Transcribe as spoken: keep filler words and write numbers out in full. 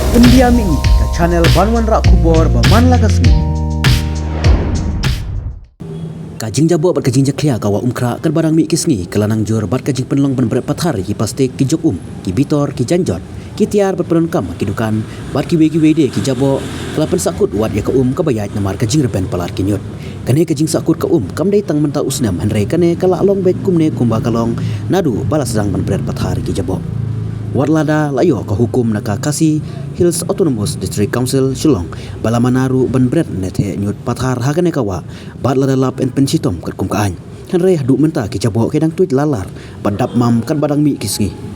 India Mihngi, ka channel ban wanrah khubor ba man la ka sngi. Ka jingjaboh bad ka jingjakhlia ka Wah Umkhrah katba dang mih ki sngi ka la nangjur bad ka jingpynlong ban bret pathar ïa ki plastik, ki jok um, ki bitor, ki janjot, ki tiar bad pyndonkam ha ki dukan bad kiwei kiwei de ki jaboh ka la pynsahkut wat ïa ka um kaba ïaid namar ka jingrben palat ki ñiut. Kane ka jingsahkut ka um kam dei tang mynta u snem, hynrei kane ka la long beit kumne kumba ka long naduh ba la sdang ban bret pathar ki jaboh. Wat lada la ïoh ka hukum na ka Khasi Hills Autonomous District Council Shillong ba la mana ruh ban bret ne theh ñiut pathar ha kane ka wah, bad lada lap yn pynshitom katkum ka aiñ. Hynrei haduh mynta ki jaboh ki dang tuid lar lar bad dap mam katba dang mih ki sngi.